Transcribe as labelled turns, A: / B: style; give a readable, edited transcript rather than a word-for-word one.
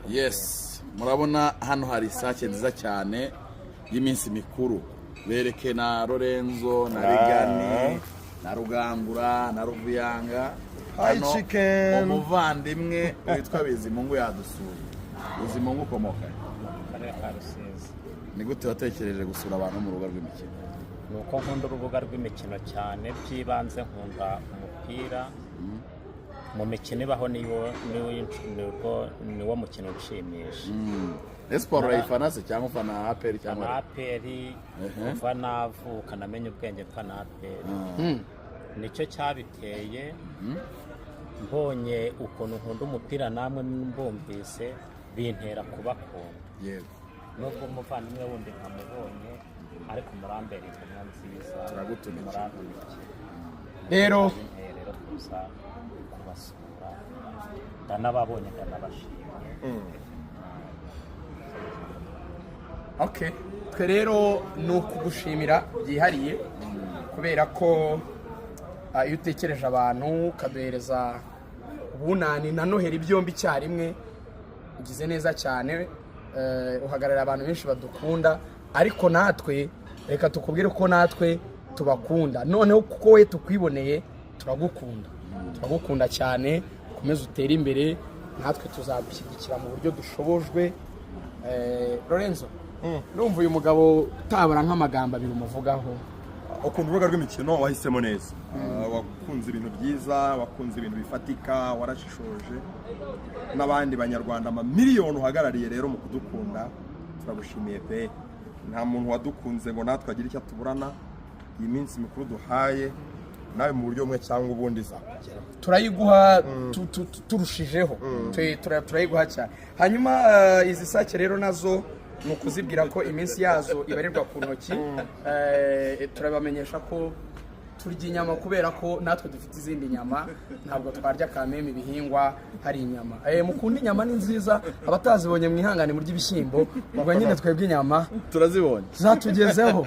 A: Yes, murabona hano hari isake nziza cyane y'iminsi mikuru. Bereke na Lorenzo na Rigani na Rugangura na Ruvuyanga.
B: Hi,
A: Hano
B: chicken.
A: umuvandimwe witwa Bizimungu yadusuye. Bizimungu, ukomoka he?
C: Mu karere ka Rusizi.
A: Ni gute watekereje gusura abantu mu rubuga rw'imikino?
C: Ni uko nkunda urubuga rw'imikino cyane. By'ibanze nkunda umupira. Mu mikino ibaho niwo mukino unshimisha.
A: Siporo urayifana se cyangwa ufana APR cyangwa
C: Mfana APR. Kuva navuka namenye ubwenge mfana APR. Nicyo cyabiteye. Mbonye ukuntu nkunda umupira namwe mbumvise, bintera kubakunda. Nubwo umuvandimwe wundi nkamubonye, ariko murambera intumwa nziza.
A: Turagutumikiye.
C: Murantumikiye.
D: Rero
C: Binteye rero kuza kubasura. Ndanababonye, ndanabashimye.
D: Okay, twe rero ni ukugushimira byihariye kubera ko iyo utekereje abantu ukaduhereza ubunani na Noheli byombi icyarimwe, ugize neza cyane. Uhagararira abantu benshi badukunda, ariko natwe reka tukubwire ko natwe tubakunda. Noneho kuko we tukwiboneye, turagukunda, turagukunda cyane. Ukomeze utere imbere, natwe tuzagushyigikira mu buryo dushobojwe. Lorenzo, ndumva uyu mugabo utabara nk'amagambo abiri umuvugaho.
B: Ukunda urubuga rw'imikino, wahisemo neza. Wakunze ibintu byiza, wakunze ibintu bifatika, warashishoje n'abandi banyarwanda amamiliyoni uhagarariye. Rero mu kudukunda turagushimiye pe. Nta muntu wadukunze ngo natwe agire icyo atuburana. Iyi minsi mikuru duhaye nawe mu buryo bumwe cyangwa ubundi izakugeraho.
D: Turayiguha turushijeho. Turayiguha cyane. Hanyuma izi sake rero nazo ni ukuzibwira ko iminsi yazo ibarirwa ku ntoki. Turabamenyesha ko turya inyama kubera ko natwe dufite izindi nyama. Ntabwo twarya kameme ibihingwa hari inyama. Mukunda inyama ni nziza. Abatazibonye mwihangane murya ibishyimbo. Ubwo nyine twebwe inyama
A: Turazibonye.
D: zatugezeho.